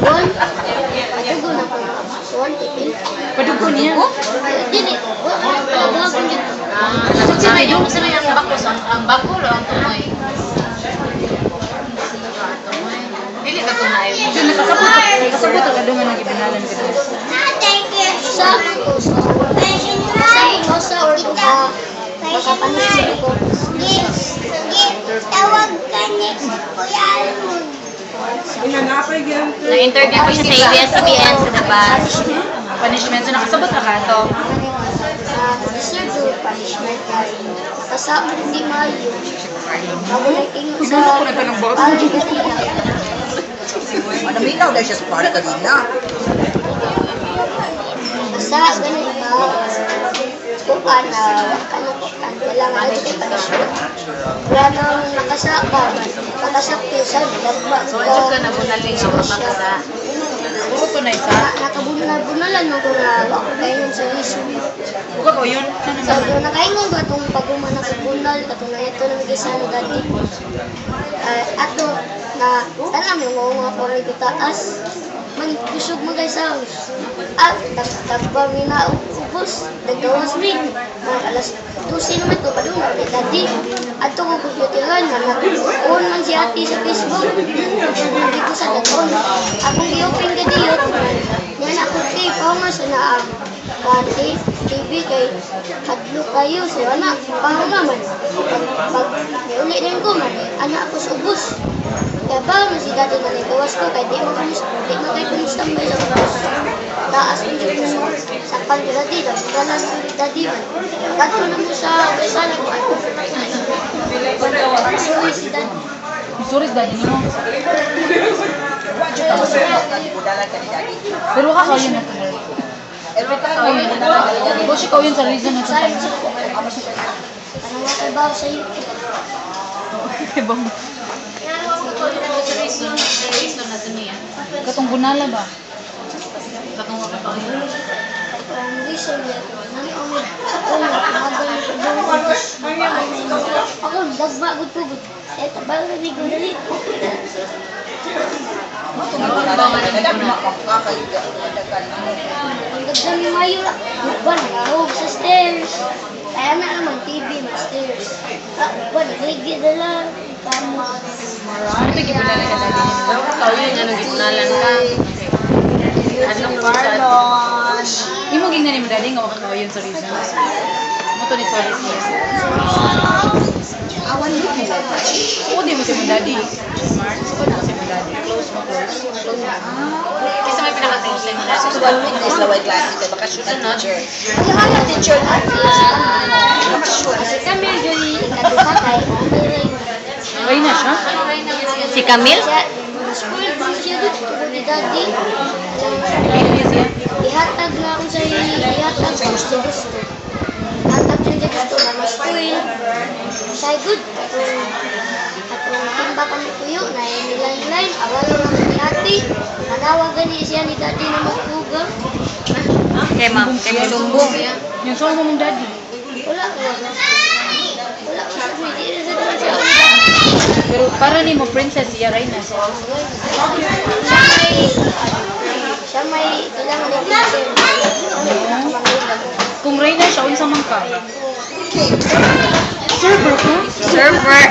Padugon. Padugon ako nga kuan tipil. Padugo niya. Dili, wala padugon dito. Sino yung sino yung bako ang bako lo ang tumoy. Dili ka tunay. So nakasabot ang adungan ng gibinalan ka dito. Sa man ko sa sa or duha makapanis ko. Tawag ka ni Kuya Almond. Na-interview ko siya sa ABS-CBN sa labas. Punishment. So nakasabot ra ka to. Deserve the punishment kay nakasabot hindi maayo. Bago na ingon sa pare kanina. Ano, minaw dahil siya sa pare kanina. Basta ganun ka or kuan na ka na kuan kailangan ito kay punishment. Wala nang nakasaka man. Nakasakti sa dagba So adyo ka na bunaling sa makasa. Puro to na isa. Nakabunal-bunalan mo ko nga ako kaingon sa reason. Buka ko yun. Ano So, naman? kung nakaingon ba itong paguma na kabunal, katong na ito na mag-isa ni daddy. Ato, na tanam yung mga koray ko taas. Man, kusog mo guys sa house. At, tagba mi na ubos, naggawas mi. Mga alas 12 naman ko, padung ni daddy. Ato ko computeran, na nag-on man si ate sa Facebook. Sabi ko sa daton. Akong gi-open ka diyot. Yan ako kay paunga sa naang. Pati, TV kay hadlo kayo so anak paunga man. Pag niuli din ko man, anak ako sa ubos. Kaya ba man si daddy na nagawas ko kay di man kami di man kay kami standby sa ubos. Taas man jud ko sakpan ko daddy, dalan ko ni daddy man. Kadto na mo sa sala ko ato. Sorry si daddy. Sorry sa daddy nimo. Tapos budalan ka ni daddy. Pero ka kayo na to. Every time, budalan ka ni daddy. Boss, ikaw yun sa reason na to. Sorry sa Ano nga kay bawo sa YouTube? Kay bang Sa reason, sa reason na to niya. katong bunala ba? Katong ka pa yun. Ang reason niya, nang ang ako magal na ubos. Ako, dagba, gud ko, gud. Eh, tabal na ni Gudali. Ang ganda ni Mayo ra. Uban, nahog sa stairs. Kaya na naman, TV, man stairs. Ah, uban, higi dala. Kamo. Ano to gibunala ka daddy nimo? Ikaw yun ano gibunalan ka. Adlong ko sa Imo gingnan nimo daddy nga waka kayo sa reason. Mo to ni sorry siya. Oo, di mo si mo daddy. Mark, sukod mo si mo daddy. Close mo, close. Close mo. Kasi may pinaka-complain na. So, one week na isla way klase kay bakasyon ang teacher. Ang teacher, si Camille Joy, ikaduha kay Okay na siya? Si Camille? Siya, spoiled man siya gud tungod ni daddy. Pilipino niya siya. Ihatag na akong sa ihatag sa gusto gusto. Hatag siya gusto na mas spoil. Say good katong katong timba kami tuyo na nilain-lain awalo na ni ate. Manawag gani siya ni daddy na magtuga. Kay ma'am, kay Musumbong. Yung song mo mong daddy. Wala wala. Wala ko sa di na sa naman siya ni daddy. Pero para ni mo princess siya right na siya. Siya may siya may kailangan ni teacher. Siya may pinakamangulang. Kung Reyna siya, unsa man ka? Server ko? Server.